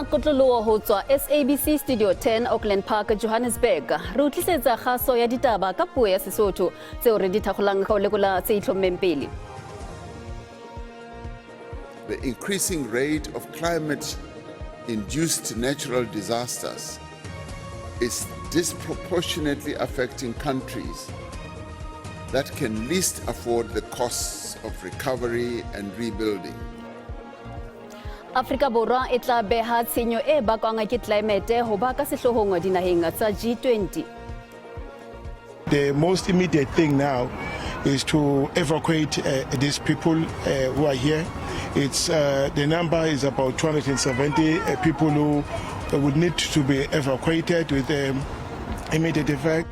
kotloloho ho tswa SABC Studio 10 Auckland Park, Johannesburg. Re o tlisetsa kgaso ya ditaba ka puo ya Sesotho tseo re di thakgolang ka ho lekola tse itlhommeng pele. The increasing rate of climate induced natural disasters is disproportionately affecting countries that can least afford the costs of recovery and rebuilding. Afrika Borwa e tla beha tshenyo e bakwang ke tlelaemete ho ba ka sehloohong dinaheng tsa G20. The most immediate thing now is to evacuate these people who are here. It's the number is about 270 people who would need to be evacuated with immediate effect.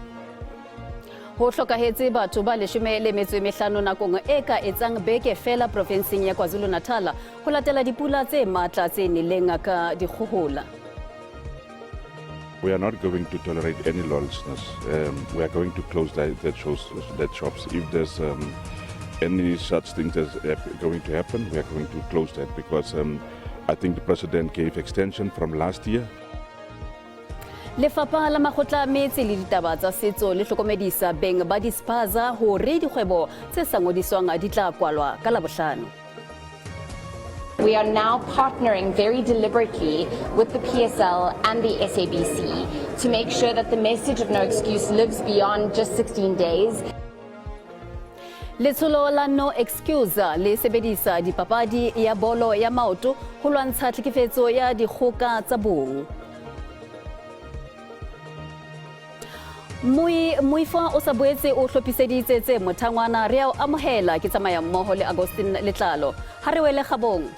Ho hlokahetse batho ba 15 nakong e ka etsang beke feela profenseng ya KwaZulu-Natal ho latela dipula tse matla tse neleng ka dikgohola. We are not going to tolerate any lawlessness. We are going to close that shops. If there's any such things as going to happen, we are going to close that because I think the president gave extension from last year. Lefapha la makgotla a metse le ditaba tsa setso le hlokomedisa beng ba dispaza hore dikgwebo tse sa ngodiswang di tla kwalwa ka Labohlano. We are now partnering very deliberately with the PSL and the SABC to make sure that the message of no excuse lives beyond just 16 days. Letsholo la No Excuse le sebedisa dipapadi ya bolo ya maoto ho lwantsha tlhekefetso ya dikgoka tsa bong. Moi Moifo o sa boetse o hlophiseditse tse mothangwana re a o amohela ke tsamaya mmoho le Augustine Letlalo. Ha re wele kgabong.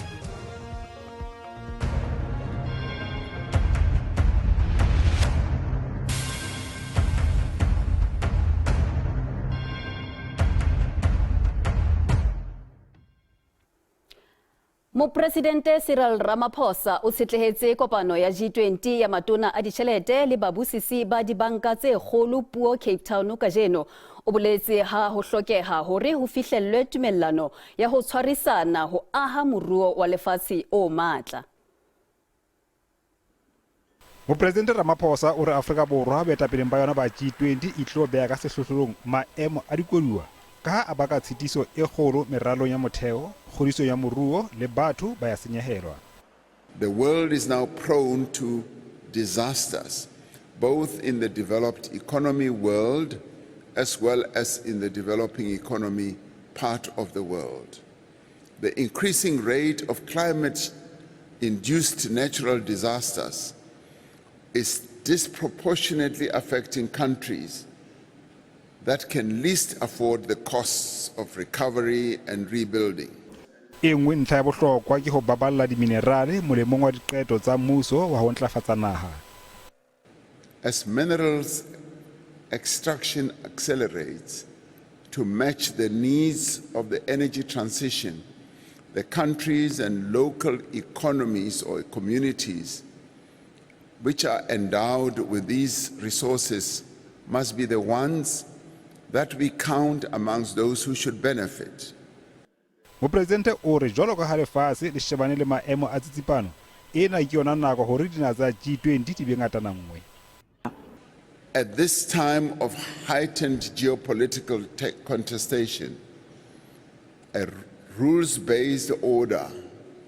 Mopresidente Cyril Ramaphosa o tshetlehetse kopano ya G20 ya matona a ditjhelete le babusisi ba dibanka tse kgolo puo Cape Town kajeno. O boletse ha ho hlokeha hore ho fihlellwe tumellano ya ho tshwarisana ho aha moruo wa lefatshe o matla. Mopresidente Ramaphosa o re Afrika Borwa boetapeleng ba yona ba G20 e tlo beha ka sehlohlolong maemo a dikoduwa ka ha a baka tshitiso e kgolo meralong ya motheo, kgodisong ya moruo le batho ba ya senyehelwa. The world is now prone to disasters, both in the developed economy world as well as in the developing economy part of the world. The increasing rate of climate induced natural disasters is disproportionately affecting countries that can least afford the costs of recovery and rebuilding. E nngwe ntlha ya bohlokwa ke ho baballa diminerale molemong wa diqeto tsa mmuso wa ho ntlafatsa naha. As minerals extraction accelerates to match the needs of the energy transition, the countries and local economies or communities which are endowed with these resources must be the ones that we count amongst those who should benefit. Mopresidente o re jwalo ka ha lefatshe le shebane le maemo a tsitsipano, ena ke yona nako hore dinaha tsa G20 di be ngatana nngwe. At this time of heightened geopolitical contestation, a rules based order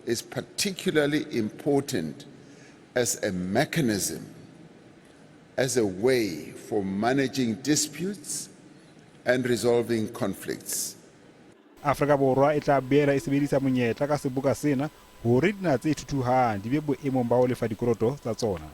is particularly important as a mechanism, as a way for managing disputes and resolving conflicts. Afrika Borwa e tla boela e sebedisa monyetla ka seboka sena hore dinaha tse thuthuhang di be boemong ba ho lefa dikoloto tsa tsona.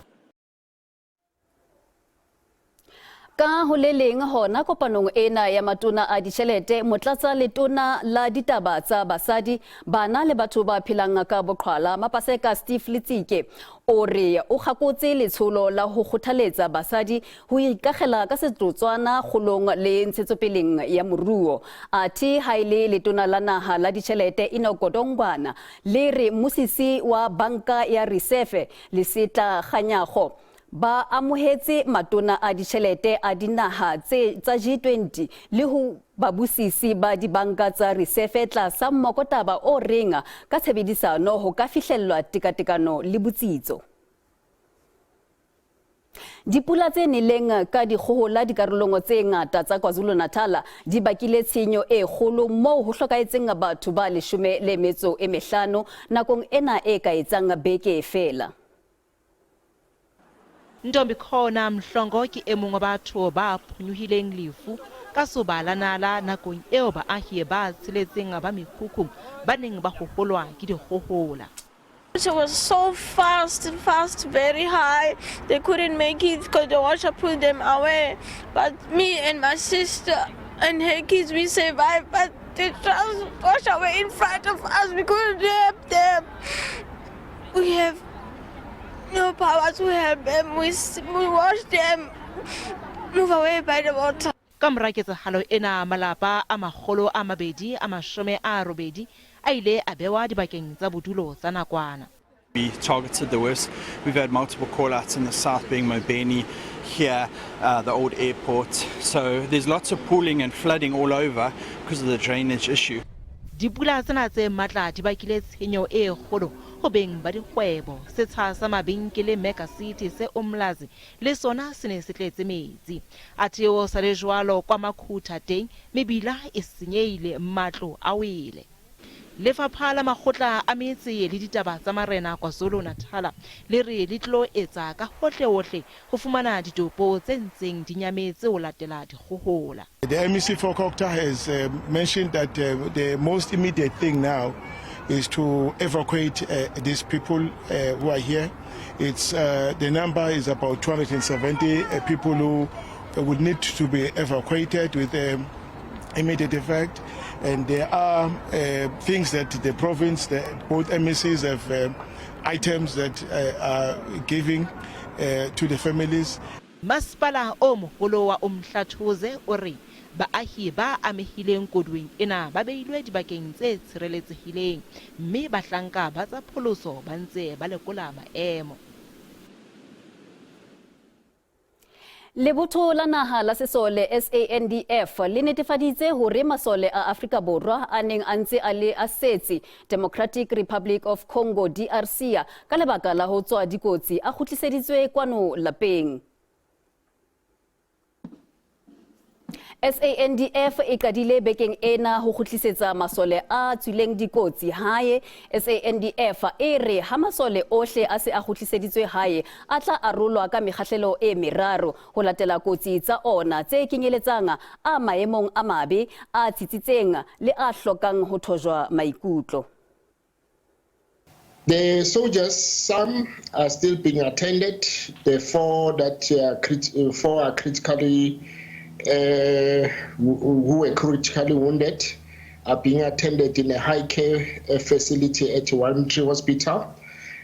Ka ho le leng hona kopanong ena ya matona a ditjhelete, motlatsa letona la ditaba tsa basadi, bana le batho ba phelang ka boqhwala, Mapaseka Steve Letsike, o re o kgakotse letsholo la ho kgothaletsa basadi ho ikakgela ka setotswana kgolong le ntshetsopeleng ya moruo. Athe ha e le letona la naha la ditjhelete Enoch Godongwana le re mmusisi wa banka ya Risefe Lesetla Kganyago ba amohetse matona a ditjhelete a dinaha tse tsa G20 le ho babusisi ba dibanka tsa risefe tlasa mmokotaba o reng ka tshebedisano ho ka fihlellwa tekatekano le botsitso. Dipula tse neleng ka dikgohola dikarolong tse ngata tsa KwaZulu-Natal di bakile tshenyo e kgolo moo ho hlokahetseng batho ba 15 nakong ena e ka etsang beke feela. Ntombikhona Mhlongo ke e mong wa batho ba phonyohileng lefu ka soba la nala nakong eo baahi ba tsheletseng ba mekhukhung ba neng ba hoholwa ke dikgohola. It was so fast, fast, very high. They couldn't make it because the water pulled them away. But me and my sister and her kids, we survived. But they just washed away in front of us. We couldn't help them. We have no power to help them. We watched them move away by the water. Ka mora ketsahalo ena, malapa a 280 a ile a bewa dibakeng tsa bodulo tsa nakwana. We targeted the worst. We've had multiple call-outs in the south, being Mobeni, here, the old airport. So there's lots of pooling and flooding all over because of the drainage issue. Dipula tsena tse matla di bakile tshenyo e kgolo ho beng ba dikgwebo. Setsha sa mabenkele Mega City se Umlazi le sona se ne se tletse metsi. Athe ho sa le jwalo kwa Makhutha teng mebila e senyehile, matlo a wele. Lefapha la Makgotla a Metse le Ditaba tsa Marena KwaZulu-Natal le re le tlo etsa ka hohlehohle ho fumana ditopo tse ntseng di nyametse ho latela dikgohola. The MEC for COGTA has mentioned that the most immediate thing now is to evacuate these people who are here. The number is about 270 people who would need to be evacuated with immediate effect. And there are things that the province, both MECs have items that are giving to the families. Masepala o moholo wa Umhlathuze o re baahi ba amehileng koduweng ena ba beilwe dibakeng tse tshireletsehileng mme bahlanka ba tsa pholoso ba ntse ba lekola maemo. Lebotho la naha la sesole SANDF le netefaditse hore masole a Afrika Borwa a neng a ntse a le a setse Democratic Republic of Congo DRC ka lebaka la ho tswa dikotsi a kgutliseditswe kwano lapeng. SANDF e qadile bekeng ena ho kgutlisetsa masole a tswileng dikotsi hae. SANDF e re ha masole ohle a se a kgutliseditswe hae a tla arolwa ka mekgahlelo e meraro ho latela kotsi tsa ona tse kenyeletsang a maemong a mabe, a tsitsitseng le a hlokang ho thojwa maikutlo. The soldiers, some are still being attended. The four that four are critically who were critically wounded are being attended in a high care facility at One Tree Hospital.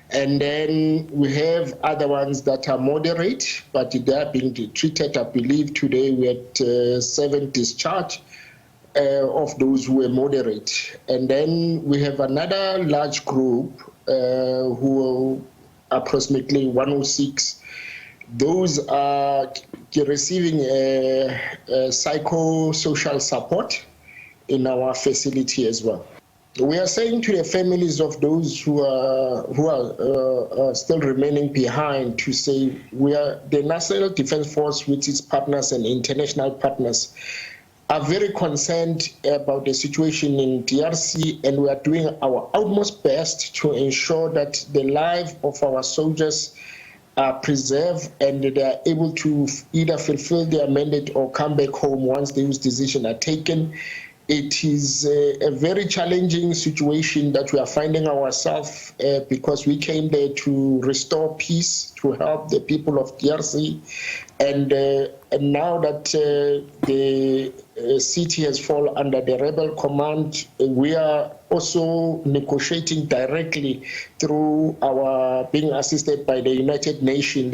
And then we have other ones that are moderate, but they are being treated. I believe today we had 7 discharged of those who were moderate. And then we have another large group who are approximately 106. Those are receiving a psychosocial support in our facility as well. We are saying to the families of those who are still remaining behind to say we are the National Defence Force with its partners and international partners are very concerned about the situation in DRC, and we are doing our utmost best to ensure that the life of our soldiers are preserved and they are able to either fulfill their mandate or come back home once those decisions are taken. It is a very challenging situation that we are finding ourselves because we came there to restore peace, to help the people of DRC. And now that the city has fallen under the rebel command, we are also negotiating directly through our being assisted by the United Nations.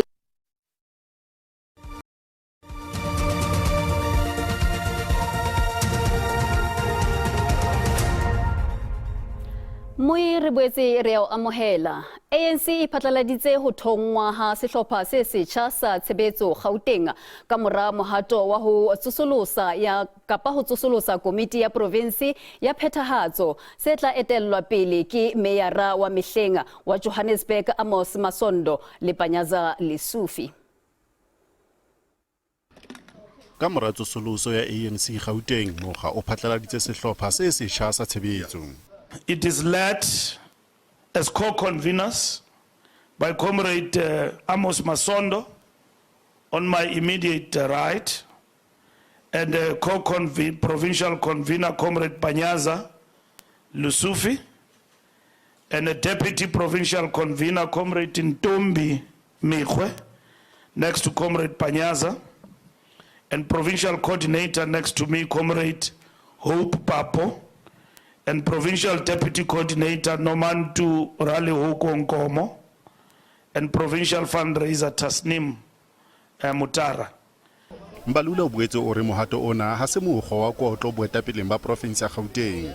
Moi re boetse re o amohela. ANC e phatlaladitse ho thonngwa ha sehlopha se setjha sa tshebetso Gauteng ka mora mohato wa ho tsosolosa ya kapa ho tsosolosa komiti ya provinsi ya phethahatso se tla etellwa pele ke meyara wa mehleng wa Johannesburg Amos Masondo le Panyaza Lesufi. Ka mora tsosoloso ya ANC Gauteng, mokga o phatlaladitse sehlopha se setjha sa tshebetso. It is led as co-conveners by Comrade Amos Masondo on my immediate right and co-provincial convener Comrade Panyaza Lesufi and a deputy provincial convener Comrade Ntombi Mekgwe next to Comrade Panyaza, and provincial coordinator next to me Comrade Hope Papo, and provincial deputy coordinator Nomantu Ralehoko Nkomo, and provincial fundraiser Tasnim Mutara. Mbalula o boetse o re mohato ona ha se mokgwa wa kotlo boetapeleng ba profensi ya Gauteng.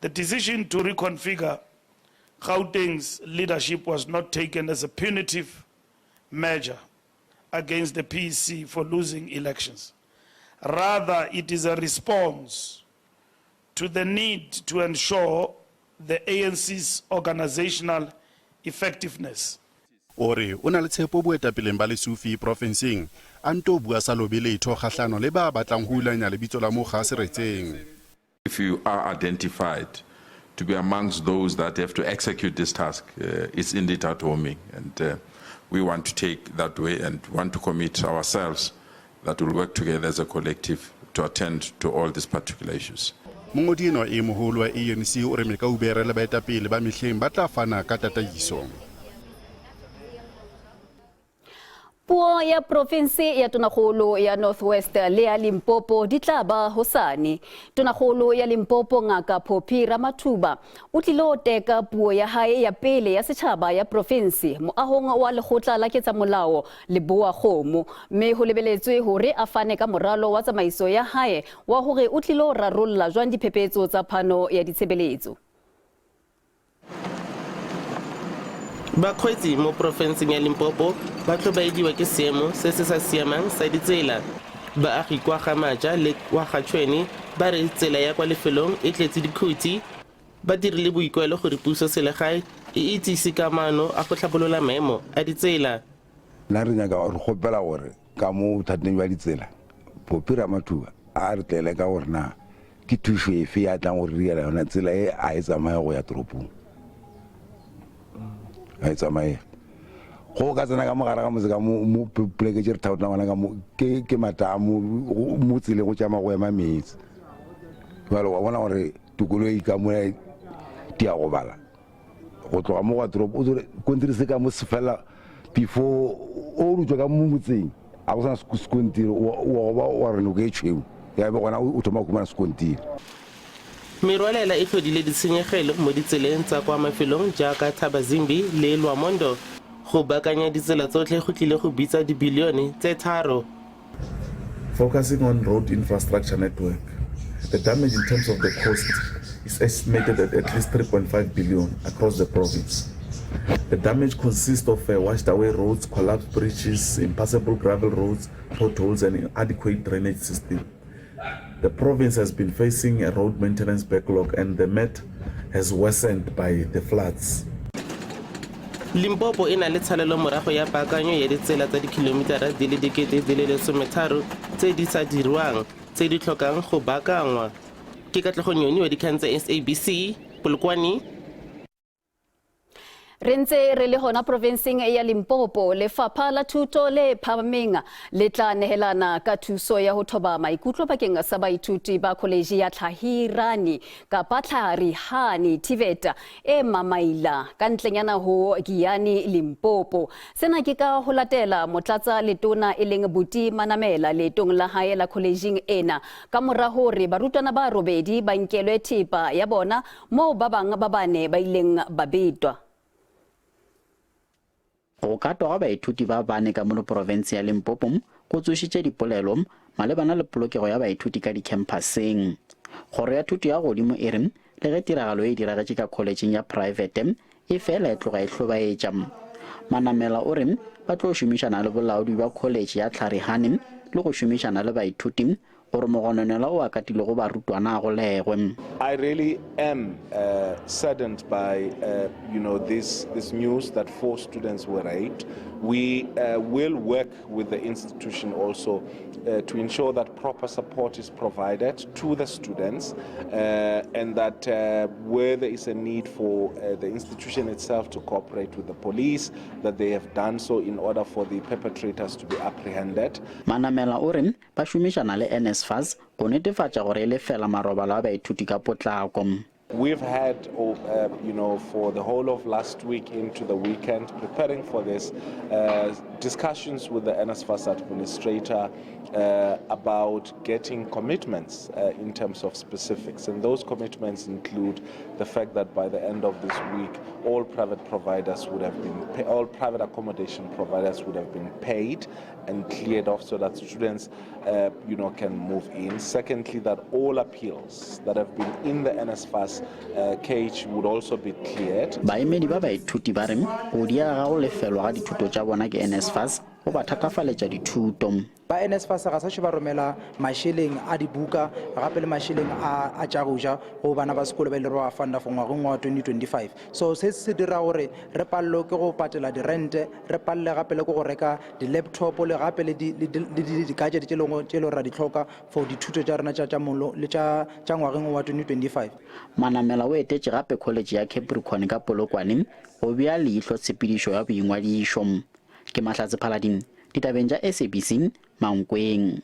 The decision to reconfigure Gauteng's leadership was not taken as a punitive measure against the PEC for losing elections. Rather, it is a response to the need to ensure the ANC's organizational effectiveness. O re o na le tshepo boetapeleng ba Lesufi profenseng, a nto bua sa lobe letho kgahlano le ba batlang ho hulanya lebitso la mokga seretseng. If you are identified to be amongst those that have to execute this task, it's indeed heartwarming, and we want to take that way and want to commit ourselves that we'll work together as a collective to attend to all these particular issues. Mongodi enwa e moholo wa ANC o re mekaubere le baetapele ba mehleng ba tla fana ka tataiso. Puo ya provinsi ya Tonakgolo ya North West le ya Limpopo di tla ba hosane. Tonakgolo ya Limpopo Ngaka Phophi Ramathuba o tlilo teka puo ya hae ya pele ya setjhaba ya provinsi moahong wa lekgotla la ketsamolao Lebowakgomo, mme ho lebeletswe hore a fane ka moralo wa tsamaiso ya hae wa hore o tlilo rarolla jwang diphephetso tsa phano ya ditshebeletso. Bakgweetsi mo porofenseng ya Limpopo ba tlhobaediwa ke seemo se se sa siamang sa ditsela. Baagi kwa ga Maja le kwa ga Tshwene ba re tsela ya kwa lefelong e tletse dikhuti. Ba dirile boikuelo gore puso selegae e itsise ka maano a go tlhabolola maemo a ditsela. Nna re nyaka re kgopela gore ka mo bothateng jwa ditsela, Phophi Ramathuba a re tlele ka gore na ke thušo efe ya tlang gore re direla yona tsela e a e tsamaye go ya toropong. A e tsamaye. Go ka tsena ka mogare ga motse ka mo poleke tše re thaotlang gona ka mo, ke matamo, mo tseleng go tšama go ema metsi. Jwale wa bona gore dikoloi ka mo di a gobala. Go tloga mo go toropo, o tsore kontiri se ka mo se fela before o utswa ka mo motseng, a go sana sekontiri, wa ba wa re noka e tšhweu. Ya be gona o thoma go khumana sekontiri. Merwalela e tlhodile ditshenyegelo mo ditseleng tsa kwa mafelong jaaka Thabazimbi le Lwamondo. Go baakanya ditsela tsotlhe go tlile go bitsa dibilione tse 3. Focusing on road infrastructure network, the damage in terms of the cost is estimated at least 3.5 billion across the province. The damage consists of washed away roads, collapsed bridges, impassable gravel roads, potholes, and inadequate drainage system. The province has been facing a road maintenance backlog, and the met has worsened by the floods. Limpopo e na le tshalelo morago ya paakanyo ya ditsela tsa dikilomitara di le 13,000 tse di sa dirwang tse di tlhokang go baakangwa. Ke Katlego Nyoni wa dikgang tsa SABC, Polokwane. Re ntse re le hona provinseng ya Limpopo, lefapha la thuto le phahameng le tla nehelana ka thuso ya ho thoba maikutlo bakeng sa baithuti ba kholeji ya Tlhahirani kapa Tlharihani TVET e Mamaila ka ntlenyana ho Giyani Limpopo. Sena ke ka ho latela motlatsa letona e leng Buti Manamela leetong la hae la kholejing ena ka mora hore barutwana ba robedi ba nkelwe thepa ya bona moo ba bang ba bane ba ileng ba betwa. Go katwa ga baithuti ba bane ka mono profense ya Limpopo go tsošitše dipolelo malebana le polokego ya baithuti ka dikhamphaseng. Kgoro ya thuto ya godimo e re le ge tiragalo e diragetše ka kholetšeng ya private e fela e tloga e hlobaetša. Manamela o re ba tlo šomišana le bolaodi bja kholetše ya Tlharihane le go šomišana le baithuti gore mogononelwa o a katilego barutwana a golegwe. I really am saddened by this news that 4 students were raped. We will work with the institution also to ensure that proper support is provided to the students and that where there is a need for the institution itself to cooperate with the police, that they have done so in order for the perpetrators to be apprehended. Manamela o re ba šomišana le NSFAS go netefatša gore e lefela marobalo a baithuti ka potlako. We've had, for the whole of last week into the weekend, preparing for this, discussions with the NSFAS administrator about getting commitments in terms of specifics. And those commitments include the fact that by the end of this week, all private providers would have been, all private accommodation providers would have been paid and cleared off so that students, can move in. Secondly, that all appeals that have been in the NSFAS cage would also be cleared. Baemedi ba baithuti ba re go diega ga go lefelwa ga dithuto tša bona ke NSFAS go ba thatafaletša dithuto. Ba NSFAS ga sa tšo ba romela mašeleng a dibuka gape le mašeleng a tša go ja go bana ba sekolo ba ile ba funda for ngwageng wa 2025. So se se dira gore re palelwe ke go patela dirente, re palele gape le ke go reka di-laptop le gape le di-gadget tše leng ra di hloka for dithuto tša rena tša mollo le tša ngwageng wa 2025. Manamela o etetše gape college ya Capricorn ka Polokwane go bea leihlo tshepedišo ya boingwadišo. Ke Mahlatse Phalading, ditabeng tša SABC, Mankweng.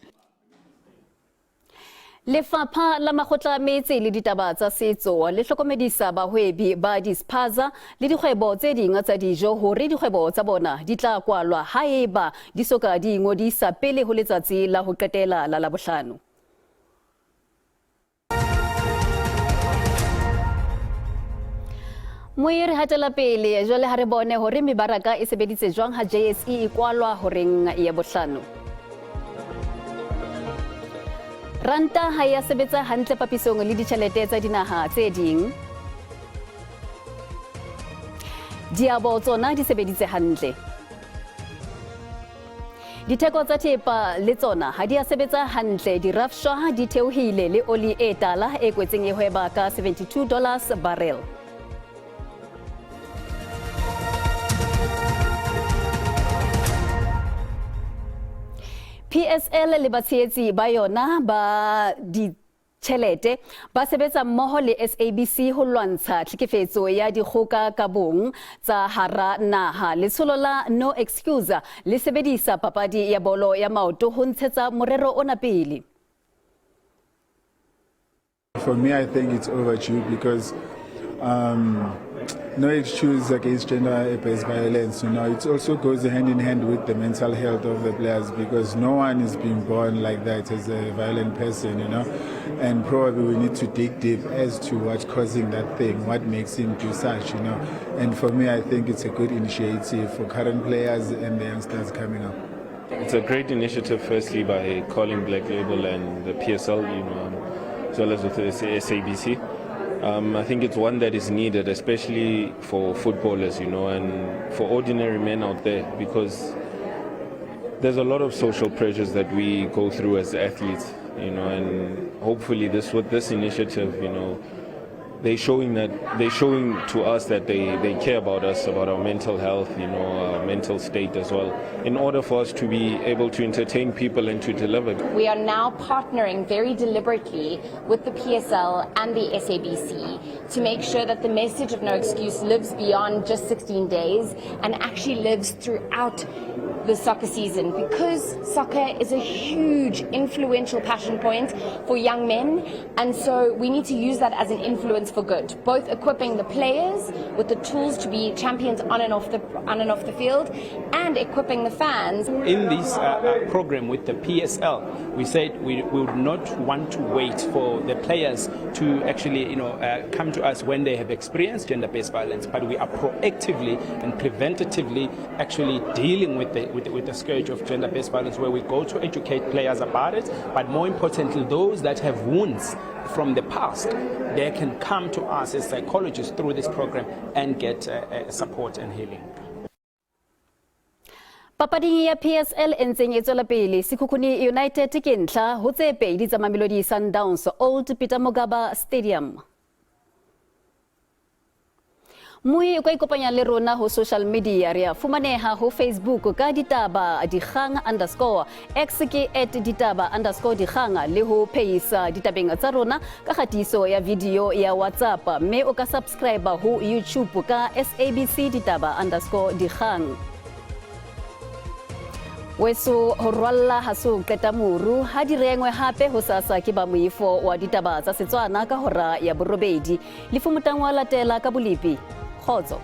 Lefapha la makgotla a metse le ditaba tsa setso le hlokomedisa bahwebi ba dispaza le dikgwebo tse ding tsa dijo hore dikgwebo tsa bona di tla kwalwa haeba di soka di ingodisa pele ho letsatsi la ho qetela la Labohlano. Moiri hatela pele jwale ha re bone hore mebaraka e sebeditse jwang ha JSE e kwalwa horeng ya bohlano. Ranta ha ya sebetsa hantle papisong le ditjhelete tsa dinaha tse ding. Diabo tsona di sebeditse hantle. Ditheko tsa thepa le tsona ha di a sebetsa hantle, dirafshwa di theohile le oli e tala e kwetseng e hweba ka $72 barrel. PSL le batshehetsi ba yona ba ditjhelete ba sebetsa mmoho le SABC ho lwantsha tlhekefetso ya dikgoka ka bong tsa hara naha. Letsholo la No Excuse le sebedisa papadi ya bolo ya maoto ho ntshetsa morero ona pele. For me, I think it's overdue because no excuse against gender-based violence. You know, it also goes hand in hand with the mental health of the players, because no one is being born like that as a violent person, you know. And probably we need to dig deep as to what's causing that thing, what makes him do such, you know. And for me, I think it's a good initiative for current players and the youngsters coming up. It's a great initiative, firstly, by Carling Black Label and the PSL, you know, as well as with the SABC. I think it's one that is needed, especially for footballers, you know, and for ordinary men out there, because there's a lot of social pressures that we go through as athletes, you know, and hopefully with this initiative, you know, they're showing to us that they care about us, about our mental health, you know, our mental state as well, in order for us to be able to entertain people and to deliver. We are now partnering very deliberately with the PSL and the SABC to make sure that the message of No Excuse lives beyond just 16 days and actually lives throughout the soccer season, because soccer is a huge influential passion point for young men, and so we need to use that as an influence for good, both equipping the players with the tools to be champions on and off the field, and equipping the fans. In this program with the PSL, we said we would not want to wait for the players to actually, you know, come to us when they have experienced gender-based violence, but we are proactively and preventatively actually dealing with the scourge of gender-based violence, where we go to educate players about it, but more importantly, those that have wounds from the past, they can come to us as psychologists through this program and get support and healing. Papading ya PSL e ntseng e tswela pele, Sekhukhune United ke ntlha ho tse pedi tsa Mamelodi Sundowns Old Peter Mokaba Stadium. Mmui o ka ikopanya le rona ho social media, re a fumaneha ho Facebook ka ditaba dikgang underscore, X ke at ditaba underscore dikgang, le ho phehisa ditabeng tsa rona ka kgatiso ya video ya WhatsApp, mme o ka subscribe ho YouTube ka SABC ditaba underscore dikgang. Weso ho rwalla ha se ho qeta moru, ha di rengwe hape ho sasa ke ba moifo wa ditaba tsa Setswana ka hora ya borobedi. Lefu Motang wa latela ka bolepi. Kgotso.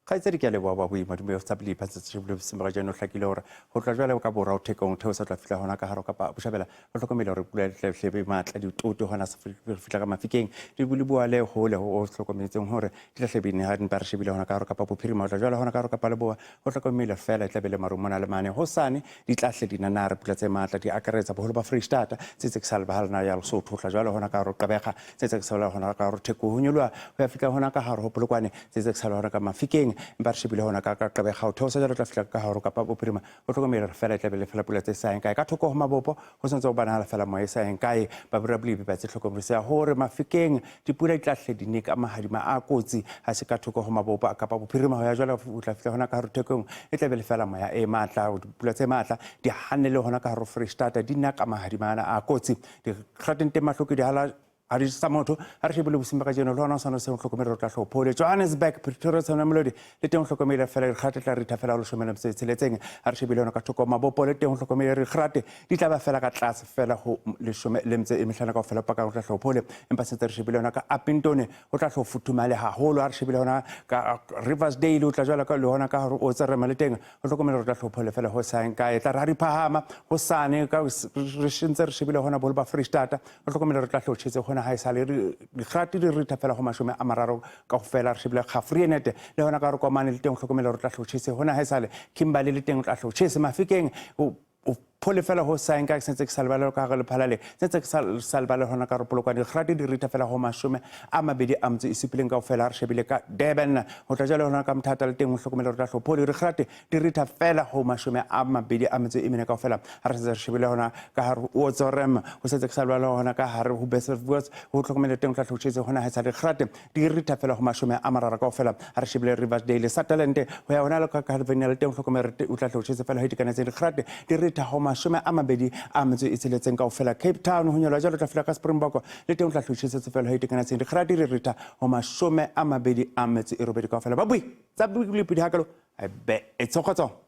Kgaitsedi ke a leboha ba boima dumelo tsa bolepi ha se boleng semera jeno hlakile hore ho tla jwale ka borwa o thekong theosa tla fihla hona ka hare kapa boshabela ho hlokomele hore pula e tle be matla ditoto hona se fihla ka mafikeng di bua le hole ho hlokometseng hore di tla hle be ne ha ba re shebile hona ka hare kapa bophirima ho tla jwale hona ka hare kapa leboa ho hlokomele fela e tla be le maru mona le mane hosane di tla hle di nanare pula tse matla di akaretsa boholo ba Freistata tse tse ke sa lebala ya Lesotho ho tla jwale hona ka hare Gqeberha tse tse ke sa hona ka hare Theko ho nyoloha ho ya fihla hona ka hare ho Polokwane tse tse ke sa hona ka Mafikeng empa re shebile hona ka Gqeberha ho theosa jwalo tla fihla ka hare kapa bophirima ho hlokomele hore fela e tla be le fela pula tse sa yeng kae ka thoko ho mabopo ho santse ho bonahala fela moya e sa yeng kae ba borabolibi ba tse hlokomedisa ya hore Mafikeng dipula di tla hle di ne ka mahadima a kotsi ha se ka thoko ho mabopo a kapa bophirima ho ya jwalo ho tla fihla hona ka hare Thekong e tla be le fela moya e matla dipula tse matla di hanne le hona ka hare Freistata di na ka mahadima ana a kotsi dikgateng mahloke di hala ha di sa motho ha re shebile bosiung ba kajeno le hona o swana se o hlokomele re tla hlophole Johannesburg Pretoria tshwana melodi le teng o hlokomele fela dikgate tla ritha fela leshome le metso e tsheletseng ha re shebile hona ka thoko mabopo le teng o hlokomele dikgate di tla ba fela ka tlase fela ho leshome le metso e mehlano kaofela pakang o tla hlophole empa sentse re shebile hona ka Upington o tla hlo futhumale haholo ha re shebile hona ka Riversdale o tla jwala ka le hona ka hore o tserema le teng o hlokomele re tla hlophole fela ho sa kae tla re ha di phahama ho sane ka re ntse re shebile hona boholo ba Freistata o hlokomele re tla hle o tjhetse hona ha e sale dikgati di ritha fela ho 30 kaofela re shebile Graaff-Reinet le hona ka re komane le teng o hlokomele re tla hle o tjhetse hona ha e sale Kimberley le teng o tla hle o tjhese Mafikeng o phole fela ho sa nka ke sentse ke sa lebale ka gare lephalale sentse ke sa lebale hona ka re Polokwane dikgati di ritha fela ho 27 kaofela re shebile ka Durban ho tla jwale hona ka Mthata le teng ho hlokomele re tla hlophole dikgati di ritha fela ho 24 kaofela ha re sentse re shebile hona ka hare ho Otsrem ho sentse ke sa lebale hona ka hare ho Besselvoort ho hlokomele teng ho tla hlotjhetse hona ha sa dikgati di ritha fela ho 30 kaofela ha re shebile Riverdale Sutherland ho ya hona le ka Calvinia le teng hlokomele o tla hlotjhetse fela ho itekanetseng dikgati di ritha ho 26 kaofela Cape Town ho nyolwa jwalo tla fela ka Springbok le teng o tla hlotjhetse fela ho itekanetseng dikgati di ritha ho 28 kaofela babui tsa bolepi di hakalo be e tsogotso.